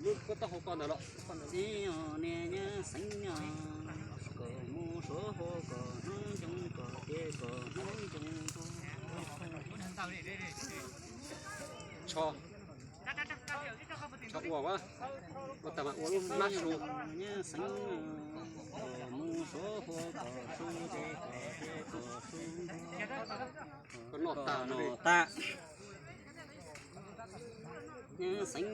Koj taub hau koj ntawd los. Niag nyob xeev kom mus suav hua kom hnub ncoo kom tiav kom hnub ncoo. Tsho, tsho ua, ua tag mas ua lub hlab su. Nyob xeev kom mus suav hua kom su tes kom tiav kom su. Koj noj tag no tag. Nyob xeev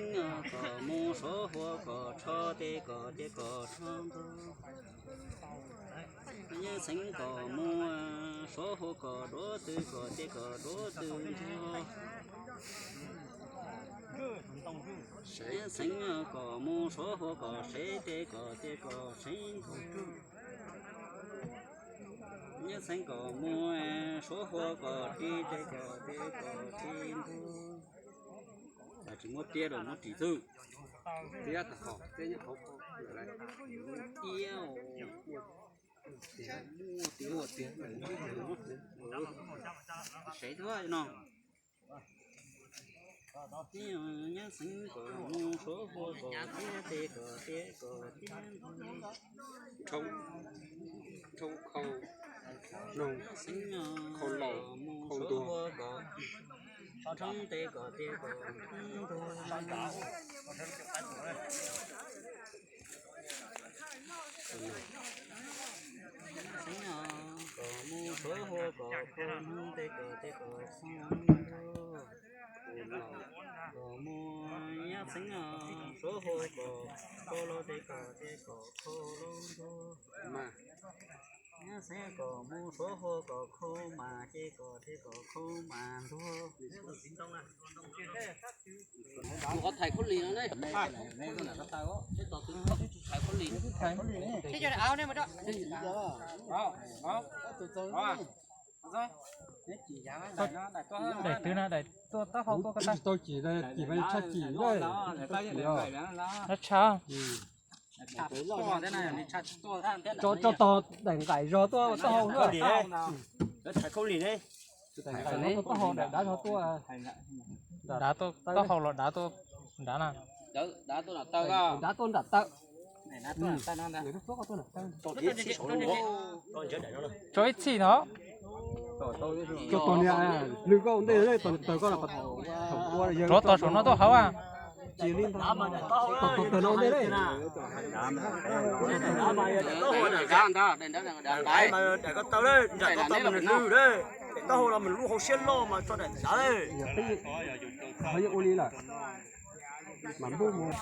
kom mus suav hua kom tsho tes kom tiav kom tsho ntug. Nyob xeev kom mus suav hua kom duav tw kom tiav kom duav tw ntug. Nyob xeev kom mus suav hua kom sev tes kom tiav kom sev ntug. Nyob xeev kom mus suav hua kom ris tes kom tiav kom ris ntug. Tsis muab tiab los muab ris xwb. Tiab tas qhov tiab nyob hauv tiab. Muaj tiab muaj tiab. Sev tuaj no. Nyob xeev kom mus suav hua kom tiab tes kom tiav kom tiav. Nthoo, nthoo khau, nthoo, xeev khau laus, mus khau suav ntuag, hua kom nthoo tes kom tiav kom ntug. Xeev kom mus suav hua kom khau ntug tes kom tiav kom xeev ntug. Kom mus nyob xeev suav hua kom khau laus tes kom tiav kom khau laus ntug. Nyob xeev kom mus suav hua kom khau mas ces kom tiav kom khau mas ntug. Mus qhov thaiv khaub lig no ne. Thaiv khaub lig. Daim twg na, daim tuaj taub hau tuaj ko tau. Tsis tau cim, cim mas tshaj cim. Tshaj. Tso tog daim nqaim zog tuaj taub hau. Daim nqaim no tuaj taub hau, daim dav zog tuaj. Dav tuaj taub hau los dav tuaj nrad na? Dav tuaj nram taw. Tso ib txhij no. Tso tog niag lwm koj ua ntej, tog tawg koj los. Rov tog saum no tuaj hauv a. Tog tawg no ua ntej. Daim koj taw, nram koj taw mas nws lwj, daim taub hau los mas lub hau siab loj mas tso daim dav. Qhov yeej ua li lawm. Mam npuj mus.